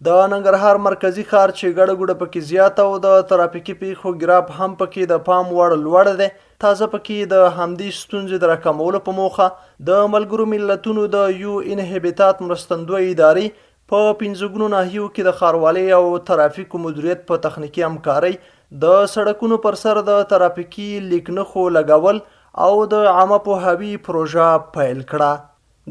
د ننګرهار مرکزي ښار چې ګڼه ګوڼه پکې زیاته او د ترافیکي پېښو ګراف هم پکې د پام وړ لوړ دی، تازه پکې د همدې ستونزې د راکمولو په موخه د ملګرو ملتونو د یو ان هبیتات مرستندویې ادارې په پنځګونو ناحیو کې د ښاروالۍ او ترافیکو مدیریت په تخنیکي همکارۍ د سړکونو پر سر د ترافیکي لیکنښو لګول او د عامه پوهاوي پروژه پیل کړه.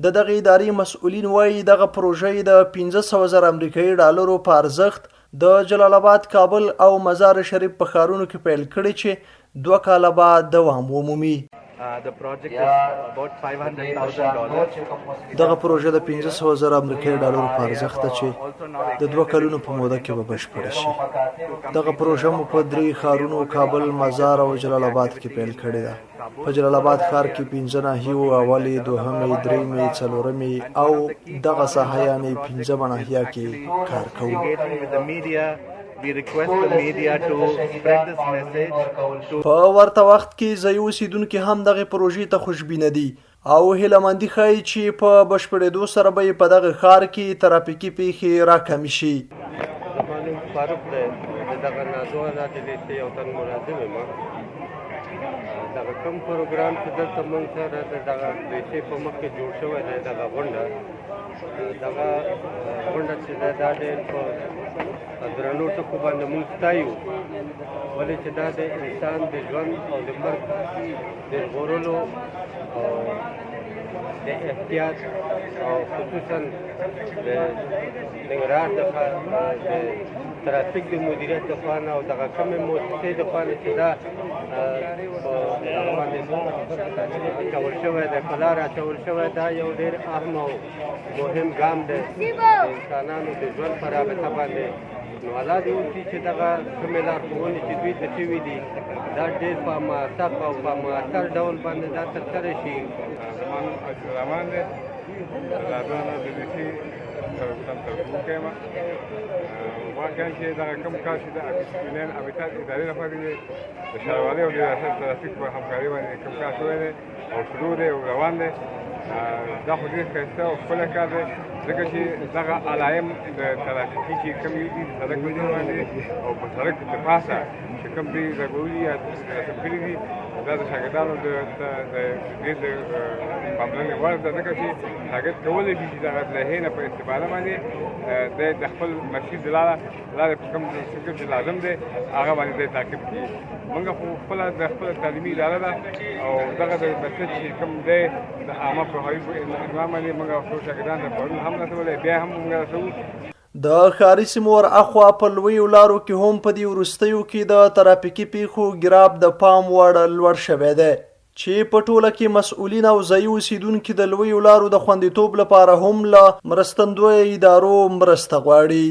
د دغې ادارې مسؤلین وايي، دغه پروژه یې د 500 زره امریکايي ډالرو په ارزښت د جلال اباد، کابل او مزار شریف په ښارونو کې پیل کړې چې دوه کاله به دوام ومومي. دغه پروژه د 500 زره امریکايي ډالرو په ارزښت ده چې د دوه کلونو په موده کې به بشپړه شي. دغه پروژه مو په درې ښارونو کابل، مزار او جلال اباد کې پیل کړې ده. په جلال اباد ښار کې پنځه ناحیو اولې، دوهمې، درېیمې، څلورمې او دغه ساحه یعنې پنځمه ناحیه کې کار کوو. په ورته وخت کې ځايي اوسېدونکي هم دغې پروژې ته خوشبینه دي او هیله مندي ښيي چې په بشپړېدو سره به یې په دغه ښار کې ترافیکي پېښې راکمې شي. زما نوم فاروق دی، د دغه نازو انا د لیسې یو تن ملازم یم. دغه کوم پروګرام چې دلته مونږ سره د دغه لیسې په مخ کې جوړ شوی دی، دغه غونډه دغه غونډه چې ده دا ډېر په درنو ټکو باندې مونږ ستایو، ولې چې دا د انسان د ژوند او د مرګ د ژغورلو او د احتیاط او خصوصا د ننګرهار د ترافیک د مدیریت د خوا نه او دغه کومې موسسې د خوا نه چې دا په دغه باندې اچول شوی دی، په لاره اچول شوی، دا یو ډېر اهم او مهم ګام دی د انسانانو د ژوند په رابطه باندې. نو الله دې وکړي چې دغه کومې لارښوونې چې دوی ته شوي دي دا ډېر په موثق او په موثر ډول باندې دا ترسره شي. زما نوم عبدالرحمن دی، د لازانو د لیسې تر کوونکی یم. واقعا چې دغه کوم کار چې د یونین ابیتات ادارې لخوا دی، د ښاروالۍ او د ریاست ترافیک په همکارۍ باندې کوم کار شوی دی او شروع دی او روان دی، دا خو ډېر ښایسته او ښکلی کار دی، ځکه چې دغه علایم د ترافیکي چې کوم دي د سړک په سر باندې او په سړک د پاسه چې کوم دوی لګولي یا رسم کړي دي، دا د شاګردانو د ډېر د پاملرنې وړ ده، ځکه چې شاګرد کولی شي چې دغه لوحې نه په استفاده باندې د خپل مسیر د لارې په کوم څه چې لازم دی هغه باندې دی تعقیب کړي. موږ خو خپله د خپله تعلیمي اداره ده او دغه د مسج چې کوم دی د عامه پوهاوي په عنوان باندې موږ خپلو شاګردانو ته پرون هم رسولی، بیا هم موږ رسوو. د ښاري سیمو ور اخوا په لویو لارو کې هم په دې وروستیو کې د ترافیکي پېښو ګراف د پام وړ لوړ شوی دی، چې په ټوله کې مسؤلین او ځايي اوسېدونکي د لویو لارو د خوندیتوب لپاره هم له مرستندویه ادارو مرسته غواړي.